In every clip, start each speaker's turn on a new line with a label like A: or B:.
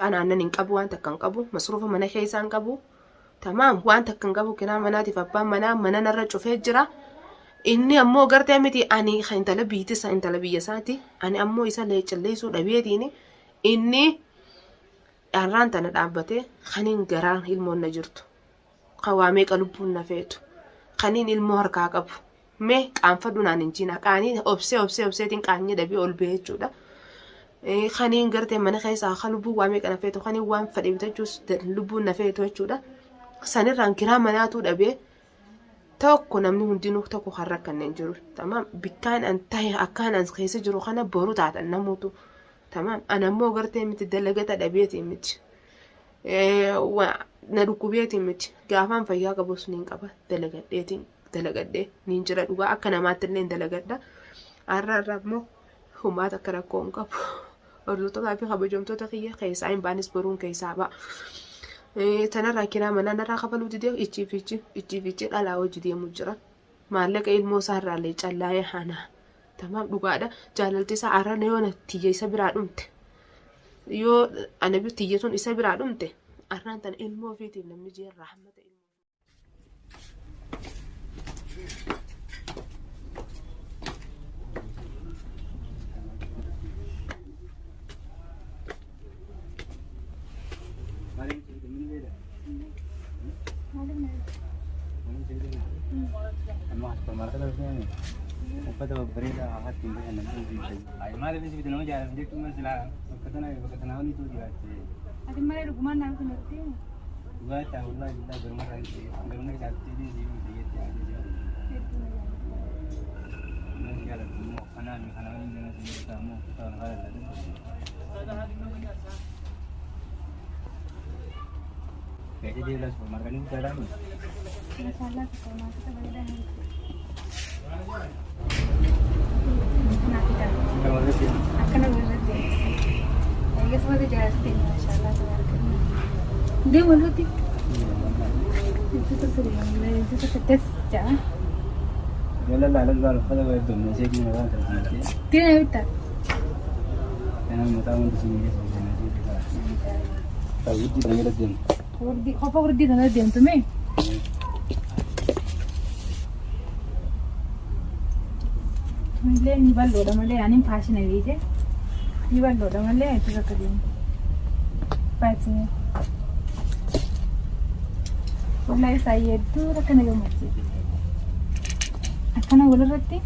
A: Mucaan aannan hin qabu waan takka hin qabu masruufa mana keessaa hin qabu. Tamaam waan takka hin qabu kiraa manaatiif abbaan manaa mana narra cufee jira. Inni ammoo gartee miti ani intala biyyitisa intala biyya isaati ani ammoo isa leecilleessuu dhabeetiin inni dharraan tana dhaabbatee kaniin garaan ilmoon na jirtu. Kan waa meeqa lubbuun na feetu. Kaniin ilmoo harkaa qabu. Mee qaanfadhu naan hin jiina. Qaanii obsee obsee obseetiin qaanyii dhabee ol ba'e jechuudha. Kaniin gartee mana keessaa kan lubbuun waa meeqa na feetu kaniin waan fedhe bitachuus lubbuun na feetu jechuudha. Sanirraan kiraa manaatuu dhabee tokko namni hundinuu tokko kan rakkanne hin jiru. Tamaam bikkaan an tahe akkaan an keessa jiru kana boru taatan namuutu. Tamaam an ammoo gartee miti dalagata dhabeetii miti. Na dhukkubeetii miti. Gaafaan fayyaa qabus niin qaba dalagadheetiin dalagadhee niin jira dhugaa akka namaatti illee dalagadha. Har'a irra immoo humaata akka rakkoo hin qabu. Hordoftoota fi kabajamtoota kiyya keessaa hin baanis boruun keessaa ba'a. Tanarraa kiraa manaa narraa kafaluu didee ichii fi ichi ichii fi ichi dhalaa hojii deemu jira. Maallaqa ilmoo isaa irraa illee callaa'ee hanaa. Tamaam dhugaadha. Jaalalti isaa har'a yoo na tiyya isa biraa dhumte. Yoo ana tiyya tun isa biraa dhumte har'aan tana ilmoo ofiitiif namni jee rahmata ilmoo.
B: Uffata babbareedaa haati hin bashannansiisu. Maaliif si bitan nama jaalatan jechuun silaa bakka tana bakka tanaa oliitu jiraatte.
C: Ati malee dhugumaan naaf hin hortee.
B: Dhugaa wallahi billahi garuma irraa garuma isaatti si bite jettee
C: Hedduu na jaalladha.
B: Nama jaalatu immoo kanaa mi kana waliin gana si bitaa immoo uffata kana kana lallatu. Gatii deebilas marganii guddaadhaa mi?
C: Mashallah supermarket bareedaa na bitte. Kanaaf ta'a. Akkana walirratti. Eegas wata jaalatte mashallah tabarakallah. Deem walirratti. Hedduu tokko deema. Hedduu tokko das ja'a.
B: Jala laalas baal uffata bareedduu seetii mataa tartiibtee.
C: Deema bitta.
B: Kanaaf mataa wanti si miidhagsu Wurdii kana jala deemu.
C: Wurdii qofa wurdii kana deemtu mee? Illee ni bal'oodha malee ani faashina beekte. Ni bal'oodha malee itti bakka deemu. Baatee. Wallahi isaa hedduu rakkana gammachiisa. Akkana walirratti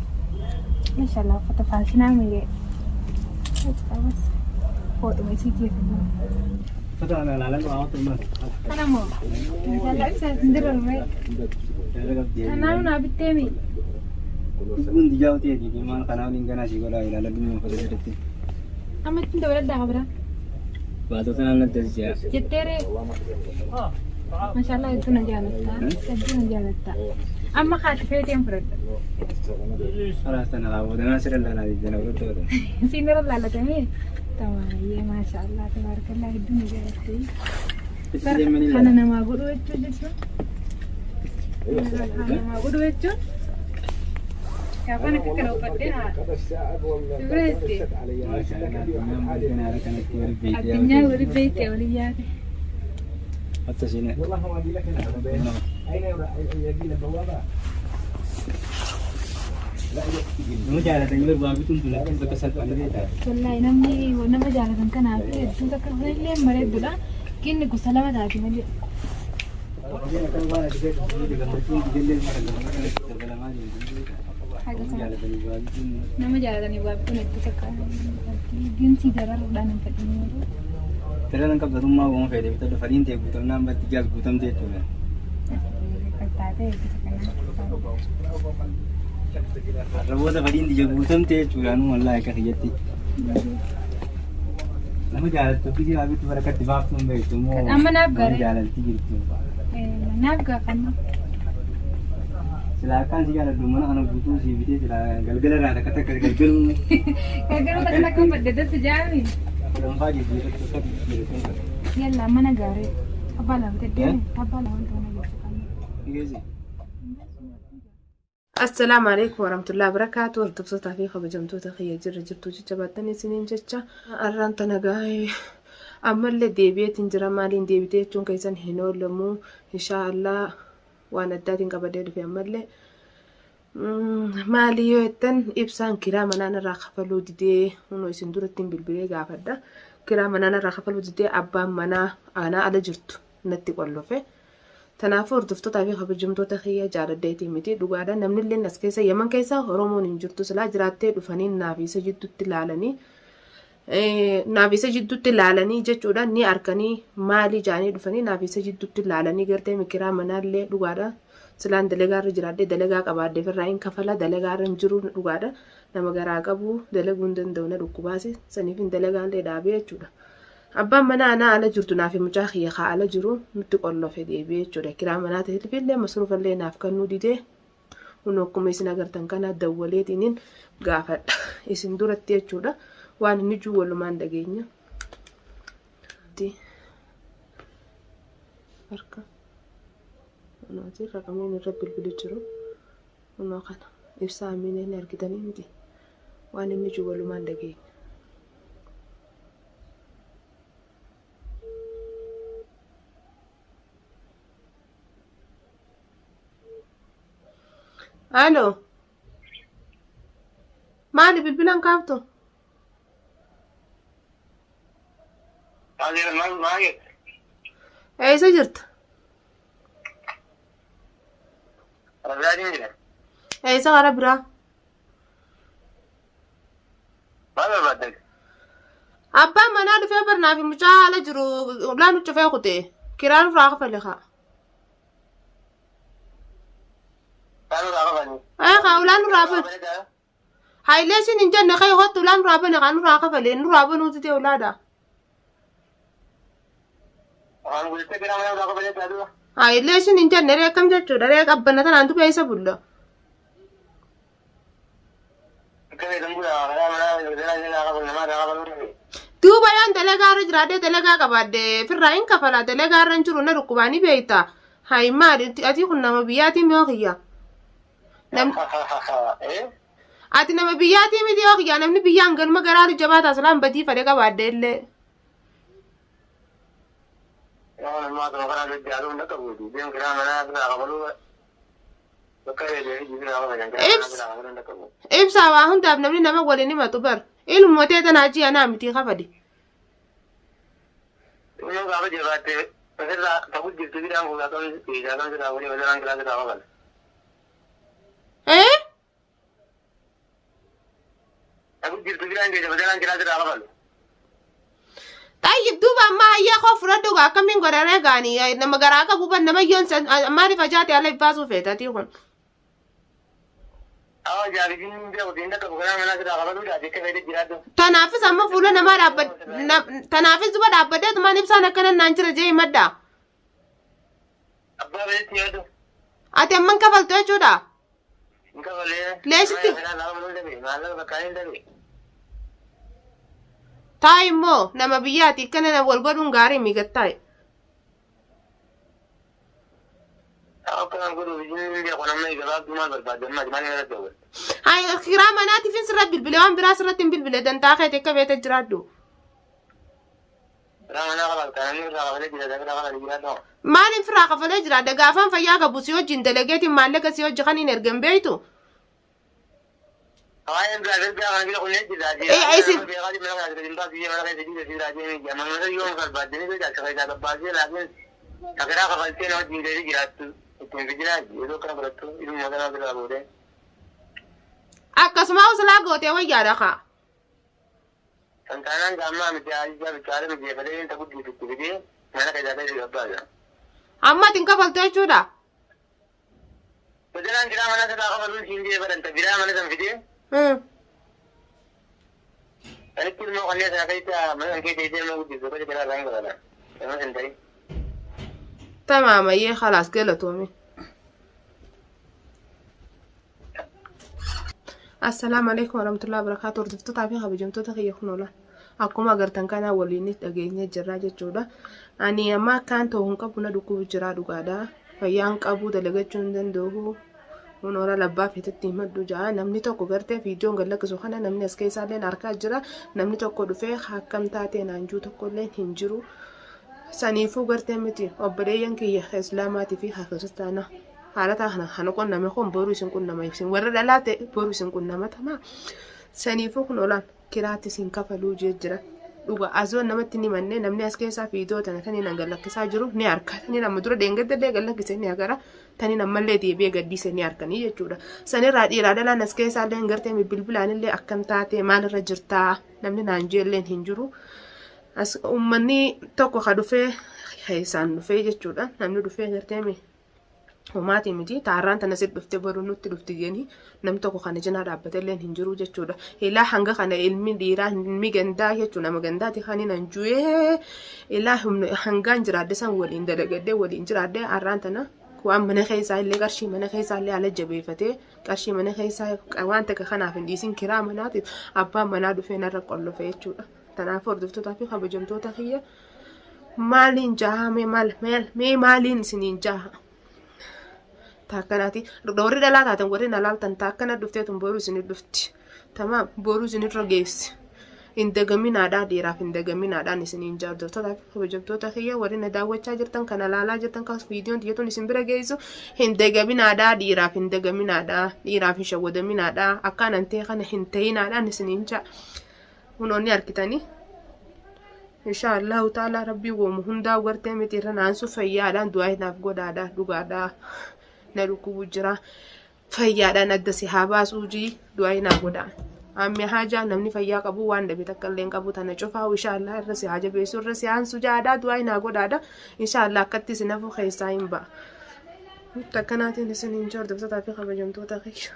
C: mashallah uffata faashinaa miidhee. Foodhuma isii keessa.
B: Uffata kana ilaalan waa wanta maal?
C: Kana moo? Mashallah ibsa hin dirarree. Kanaaf naa bittee mi?
B: Kun dijaa ta'e diimaan kanaa waliin ganaa si godhaa ilaalan dhimma uffata sirriitti.
C: Amma ittiin dabaladhaa kabira.
B: Baatota naannoo adda addaa.
C: Jetteeree. Mashallah hedduu na jaalatta. Hedduu na jaalatta. Amma kaati feeteen fudhadha.
B: Khalaas tana boodanaa sirra ilaalaa jira fudhadhu.
C: Siin irra laallatamee. Tamaayyee maashaallah tabaarakallah hedduu na jaalatte. Kana namaa godhuu jechuun jechuun. Kana namaa godhuu jechuun. Gaafaan akka kana uffadhee haa. Bira jettee. Addunyaa wali beekte wali yaate.
B: Hatta sini. Nama jaalatanii barbaadu tun tun bakka salphaan beektaa.
C: Wallaahi namni nama jaalatan kanaaf hedduu takka illee bareeddudha. Kinni gosa lama taati malee. Nama jaalatanii waa bituun hedduu takka ginsi dararuudhaan hin fedhin malee.
B: Dararan qabdatummaa uumama fedhe bitadhu fadhiin ta'e guutamnaan batti jaas guutamte jechuudha.
C: Taatee hedduu takka
B: Har'a fadhiin tiyya guutamte jechuudha nu wallaahi akka kiyyatti. Nama jaalattu akkasii waa bittu barakatti baaftuu hin beektu immoo.
C: Amma naaf
B: nama
C: gaaree.
B: jaalalti jirtu.
C: Naaf gaafanna.
B: Silaa akkaan si jaaladhu mana kana guutuu si bitee silaa galgala irraa takka takka galgaluu.
C: Gargar takka takka uffadhe datti jaami.
B: Kudhanfaa jijjiirratti akka jijjiirratti.
C: Yalla mana gaarii. Abbaa lama deddeebi. Abbaa lama wanta mana geessu qabna.
B: Geessi.
A: Assalaamu alaikum warahmatullahi wabarakatuh. Hordoftootaa fi kabajamtoota kiyya jirra jirtu jajjabaattan isiniin jecha. Har'aan tana gaa'ee Ammallee deebi'eetiin jira maaliin deebitee jechuun keessan hin oolamu. Inshaa Allah waan addaatiin qabadee dhufe ammallee. Maali yoo jettan ibsaan kiraa manaa narraa kafaluu didee kunoo isin duratti hin bilbilee gaafadha. Kiraa manaa narraa kafaluu didee abbaan manaa aanaa ala jirtu natti qollofe. Tanaafuu hordoftootaa fi kabajamtoota kiyya jaaladheetii miti dhugaadha. Namni illee as keessa Yaman keessa Oromoon hin jirtu silaa jiraattee dhufanii naaf isa jidduutti laalanii naaf isa jidduutti laalanii jechuudha ni arkanii maalii jaanii dhufanii naaf isa jidduutti laalanii gartee mikiraa manaallee dhugaadha. Silaan dalagaarra jiraadhee dalagaa qabaadhee firraa hin kafala dalagaarra hin jiru dhugaadha. Nama garaa qabu dalaguu hin danda'u na dhukkubaase saniif hin dalagaallee dhaabee jechuudha. Abbaan manaa anaa ala jirtu naaf mucaa kiyya kaa ala jiru nutti qollofe deebi'ee jechuudha. Kiraa manaa ta'eefillee masruufallee naaf kennuu didee kun akkuma isin agartan kana dawwaleetiniin gaafadha. Isin duratti jechuudha. Waan inni jiru walumaan dhageenya. Harka kunooti raqameen irra bilbili jiru. Kunoo kana ibsaa amiinee ni argitanii miti. Waan inni jiru walumaan dhageenya. Alo. Maali bilbilan kaaftu? Eessa jirta? Eessa karaa biraa?
B: Maal barbaaddan?
A: Abbaan manaa dhufee barnaa fi mucaa haala jiru ulaan cufee kute. Kiraan irraa kafale kaa.
B: Kaan irraa kafale.
A: Ee kaa ulaan irraa bane. Hayilee isin hin jenne kee hottu ulaan irraa bane kaa nurraa kafale nurraa banuu didee ulaadha.
B: Afaan guuttee kiraa mana irraa kafalee taatu.
A: Hayilee isin hin jenne ree akkam jechuudha ree qabbana tanaan dubee isa bulla. Duuba yoon dalagaa irra jiraadhee dalagaa qabaadhe firraa hin kafala dalagaa irra hin jiru na dhukkubaa ni beekta. Hayi maali ati kun nama biyyaatii miyoo kiyya. Ati nama biyyaatii miti yoo kiyya namni biyyaan ganuma garaa jabaa taasilaan badii fedhe qabaadhe illee. Ibsaa waa hundaaf namni nama waliin himatu bar. Ilmoo tee tanaa ji'a naa mitii kafali. Ee? Xayyib duuba amma hayyaa koo fudhadhu gaa akkamiin godharee gaanii nama garaa qabu ban nama yoon maaliif ajaate ala baasuu feetatii kun. Tanaafis amma fuula namaa dhaabbad tanaafis duba dhaabbadee tumaan ibsaan akkana naan jira jee himadha. Ati amman kafaltu jechuudha. Leesitti. Taa'i immoo nama biyyaati akkana na wal godhuun gaarii miigattaa'i. Hayi kiraa manaatiifin sirra bilbile waan biraa sirratti hin bilbile dantaa keeti akka beete jiraadhu. Maaliin firaa kafalee jiraadha gaafaan fayyaa qabu si wajjin dalageetiin maallaqa si hojii kan hin ergan beektu. Akkasuma usulaa gootee wayyaadha kaa.
B: Kan taanaan gaammaa miti ajjaa bichaale mijeeffatee inta guddisutti fidee mana keessaa ta'e si gabbaasa.
A: Amma ati hin kafaltu jechuudha.
B: Bajalaan kiraa mana isaa kafaluun siin jee badanta biraa mana san fidee sanitti ilmoo kanneen sana keessa mana san keessa ishee ilmoo guddisu gosa kiraa irraa hin kafala. Nama hin ta'in.
A: Tamaam ayyee khalaas galatoomi. Assalaamu alaikum warahmatullahi wabarakatuh. Hordoftootaa fi kabajamtoota kiyya kun oola. Akkuma agartan kana waliin dhageenye jirra jechuudha. Ani amma akkaan ta'u hin qabu na dhukkubu jira dhugaadha. Fayyaan qabu dalagachuu hin danda'u. Kun labbaa feetetti himadhu ja'a. Namni tokko gartee viidiyoon gad lakkisu kana namni as keessaallee harkaa jira. Namni tokko dhufee akkam taatee naan juu tokkollee hin jiru. Saniifuu gartee miti obboleeyyan kiyya islaamaatii fi kiristaanaa. Haala kana kana qunname kun boruu isin qunnama isin warra dhalaa ta'e boruu isin qunnama tamaa. Saniifuu kun olaan kiraatti isin kafaluu jee jira. Dhuga azoon namatti ni mannee namni as keessaa viidiyoo tana tanii nan gad lakkisaa jiru ni harka. Tanii nama dura dheengadda gad lakkise ni agara. Tanii ammallee deebi'ee gaddiise ni harkanii jechuudha. Sanirraa dhiiraa dhalaan as keessaa illee gartee bilbilaan illee akkam taatee maalirra jirtaa namni naan jeelleen hin jiru. As uummanni tokko ka dhufee keessaan dhufee jechuudha. Namni dhufee gartee homaatii miti taarraan tana sit dhufte boruu nutti dhufti jedhanii namni tokko kana cinaa dhaabbate illee hin jiru jechuudha. Ilaa hanga kana ilmi dhiiraa ilmi gandaa jechuudha nama gandaati kan hin ju'ee ilaa hangaan jiraadde san waliin dalagadde waliin jiraadde har'aan tana waan mana keessaa illee qarshii mana keessaa illee haala jabeeffatee qarshii mana keessaa waan takka kanaaf hin dhiisin kiraa manaatiif abbaan manaa dhufee narra qollofe jechuudha. Kanaaf hordoftootaa fi kabajamtoota kiyya maaliin jaha mee maal mee maaliin isiniin jaha. Taakkanaati warri dhalaa taatan warri na laaltan taakkana dhuftee tun boruu isin dhufti. Tamaam boruu isin irra geessi. Hin dagaminaadhaa dhiiraaf hin dagaminaadhaan isiniin jaha hordoftootaa fi kabajamtoota kiyya warri na daawwachaa jirtan kana laalaa jirtan kaas viidiyoon tiyyatuun isin bira geessu hin dagaminaadhaa dhiiraaf hin dagaminaadhaa dhiiraaf hin shawwadaminaadhaa akkaan antee kana hin ta'inaadhaan isiniin jaha. Kunoonni harkitanii. Insha Allahu ta'ala rabbii woomu hundaa gartee miti irra naansu fayyaadhaan du'aa naaf godhaadha dhugaadha na dhukkubu jira fayyaadhaan adda si haa baasuu jii du'aa naaf godhaa. Amme haajaa namni fayyaa qabu waan dhabe takka illee hin qabu tana cufaa insha Allah irra si haa jabeessu irra si haansu jaadha du'aa naa godhaadha insha Allah akkatti si nafu keessaa hin ba'a. Takkanaatiin isin hin hordoftotaa fi kabajamtoota kiyya.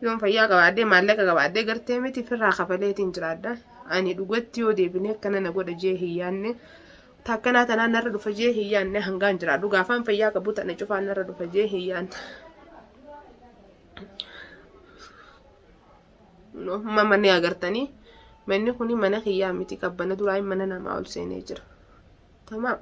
A: Yoon fayyaa qabaadhee maallaqa qabaadhee gartee miti firraa kafaleetiin jiraadha. Ani dhugatti yoo deebinee akkana na godha jee hin yaanne takkanaa tanaan narra dhufa jee hin yaanne hangaan jiraadhu gaafaan fayyaa qabu tana cufaan narra dhufa jee hin yaanne. Manni agartanii manni kuni mana kiyyaa miti qabbana duraa mana namaa ol seenee jira. Tamaam.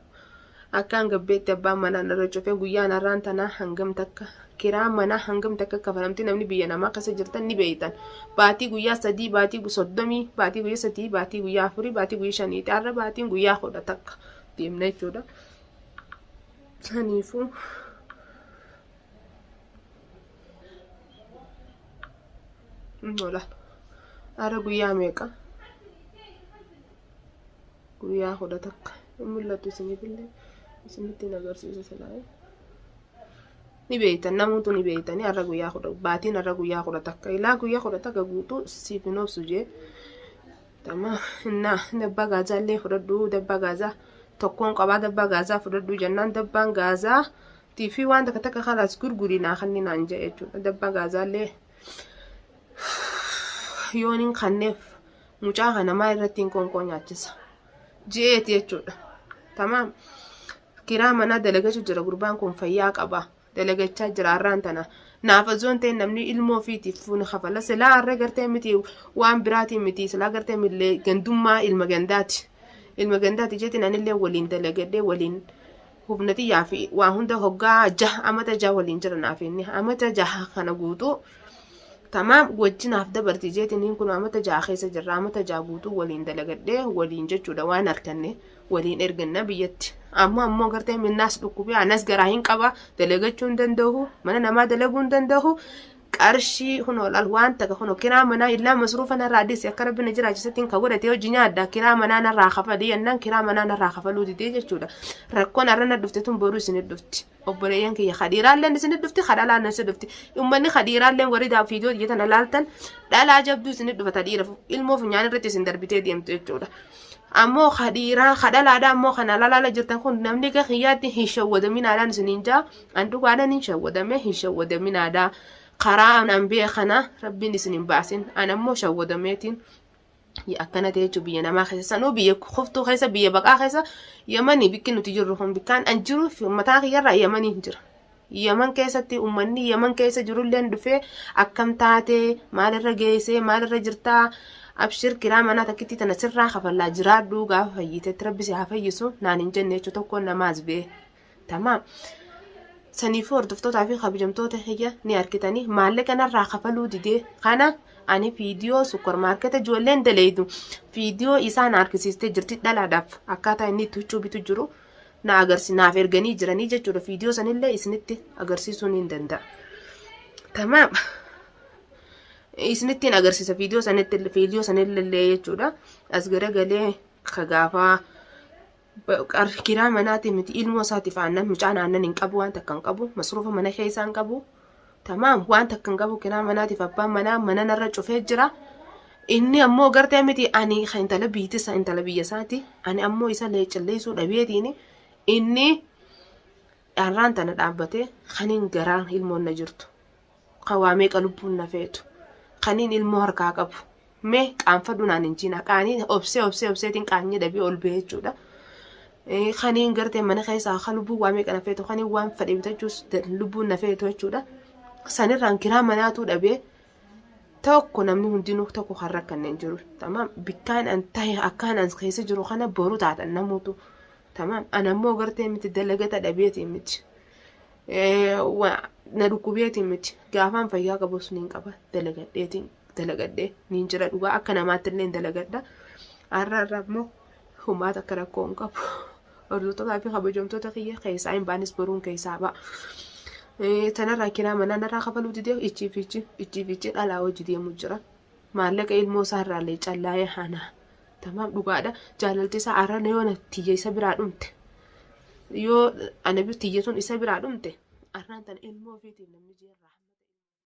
A: Akkaan gabbeetti abbaan manaa narra cufee guyyaan har'aan tanaa hangam takka kiraa manaa hangam takka kafalamti namni biyya namaa keessa jirtan ni beektan. Baatii guyyaa 3 baatii 30 baatii guyyaa 3 baatii guyyaa 4 baatii guyyaa 5 har'a baatiin guyyaa 10 takka deemna jechuudha. Saniifuu har'a guyyaa meeqa? Guyyaa 11 hin mul'atu isiniifillee isinitti hin agarsiisu silaa ni beektan namoota ni beektanii har'a guyyaa 10 baatiin har'a guyyaa 11 ilaa guyyaa 11 guutuu siif hin obsu jee tama innaa dabbaa gaazaa illee fudhadhu dabbaa gaazaa tokkoon qabaa dabbaa gaazaa fudhadhu jennaan dabbaan gaazaa tiifii waan takka takka kalaas gurgurii naa kanni naan jee jechuudha dabbaa gaazaa illee yoon hin kanneef mucaa kana maal irratti hin qoonqoo nyaachisa ji'eeti jechuudha. Tamaam kiraa manaa dalagachuu jira gurbaan kun fayyaa qaba dalagachaa jira har'aan tana naaf osoo hin ta'in namni ilmoo ofiitiif fuuna kafala silaa har'a gartee miti waan biraatiin miti silaa gartee millee gandummaa ilma gandaati ilma gandaati jeetiin anillee waliin dalagadhee waliin humna xiyyaa fi waa hunda hoggaa jaha amata jaha waliin jira naaf inni amata jaha kana guutuu tamaam wajjinaaf dabarti jeetiniin kun amata jaha keessa jirra amata jaha guutuu waliin dalagadhee waliin jechuudha waan harkanne waliin erganna biyyatti amma ammoo gartee minnaas dhukkubee anas garaa hin qaba dalagachuu hin danda'u mana namaa dalaguu hin danda'u qarshii kunoo laal waan takka kunoo kiraa manaa illaa masruufa narraa dhisi akka rabbi na jiraachisettiin ka godhatee hojii nyaadha kiraa manaa narraa kafalii jennaan kiraa manaa narraa kafaluu didee jechuudha rakkoon har'a na dhufte tun boruu isin dhufti obboleeyyan kiyya ka dhiiraalleen isin dhufti ka dhalaalleen isin dhufti ummanni ka dhiiraalleen warri daa fiidoo biyya tana laaltan dhalaa jabduu isin dhufa ta dhiira ilmoo funyaan irratti isin darbitee deemtu jechuudha. Ammoo ka dhiiraa ka dhalaadhaa ammoo kana lalaala jirtan kun namni akka kiyyaatti hin shawwadaminaadhaan isiniin jaa an dhugaadhaan hin shawwadame hin shawwadaminaadhaa karaa an beekana rabbiin isin hin baasin an ammoo shawwadameetiin akkana ta'e jechuun biyya namaa keessa sanuu biyya kuftuu keessa biyya baqaa keessa Yamanii bikki nuti jirru kun bikkaan an jiru mataa kiyyarraa Yamanii jira. Yaman keessatti ummanni Yaman keessa jirulleen dhufee akkam taatee maalirra geessee maalirra jirtaa abshir kiraa manaa takkitti tana sirraa kafallaa jiraadhu gaafa fayyitetti rabbi si haa fayyisu naan hin jenne jechuu tokkoon namaas bee. Tamaam. Saniifuu hordoftootaa fi kabajamtoota kiyya ni argitanii maallaqa narraa kafaluu didee kana ani viidiyoo supparmaarketa ijoolleen daleeydu viidiyoo isaan argisiistee jirti dhalaadhaaf akkaataa inni itti huccuu bitu jiru na agarsi naaf erganii jiranii jechuudha viidiyoo sanillee isinitti agarsiisuu ni danda'a. Tamaam. Isinittiin agarsiisa viidiyoo sanitti viidiyoo sanillee jechuudha as garagalee ka gaafaa Kiraa manaatii miti ilmoo isaatiif aannan mucaan aannan hin qabu waan takka hin qabu masruufa mana keessaa hin qabu tamaam waan takka hin qabu kiraa manaatiif abbaan manaa mana narra cufee jira inni ammoo gartee miti ani kan intala biitisa intala biyya isaati ani ammoo isa leecilleessuu dhabeetiin inni dharraan tana dhaabbatee kaniin garaan ilmoon na jirtu kan waa meeqa lubbuun na feetu kaniin ilmoo harkaa qabu Mee qaanfadhu naan hin jiina. Qaanii obsee obsee obseetiin qaanyii dhabee ol ba'e jechuudha. Kaniin gartee mana keessaa kan lubbuun waa meeqa na feetu kaniin waan fedhe bitachuus lubbuun na feetu jechuudha. Sanirraan kiraa manaatuu dhabee tokko namni hundinuu tokko kan rakkanne hin jiru. Tamaam bikkaan an tahe akkaan an keessa jiru kana boru taatan namuutu. Tamaam an ammoo gartee miti dalagata dhabeetiin miti. Na dhukkubeetiin miti gaafaan fayyaa qabus niin qaba dalagadheetiin. Dalagadhe niin jira dhugaa akka namaatti illee dalagadha. Har'a har'a immoo homaa takka rakkoo hin qabu. Hordoftoota fi kabajamtoota kiyya keessaa hin baanis boruun keessaa ba'a. Tanarraa kiraa manaa narraa kafaluu didee ichii fi ichi ichii fi ichi dhalaa hojii deemu jira. Maallaqa ilmoo isaa irraallee callaa'ee hanaa. Tamaam dhugaadha. Jaalalti isaa har'a yoo na tiyya isa biraa dhumte. Yoo ana tiyya sun isa biraa dhumte. Har'aan tana ilmoo ofiitiif namni jeerraa.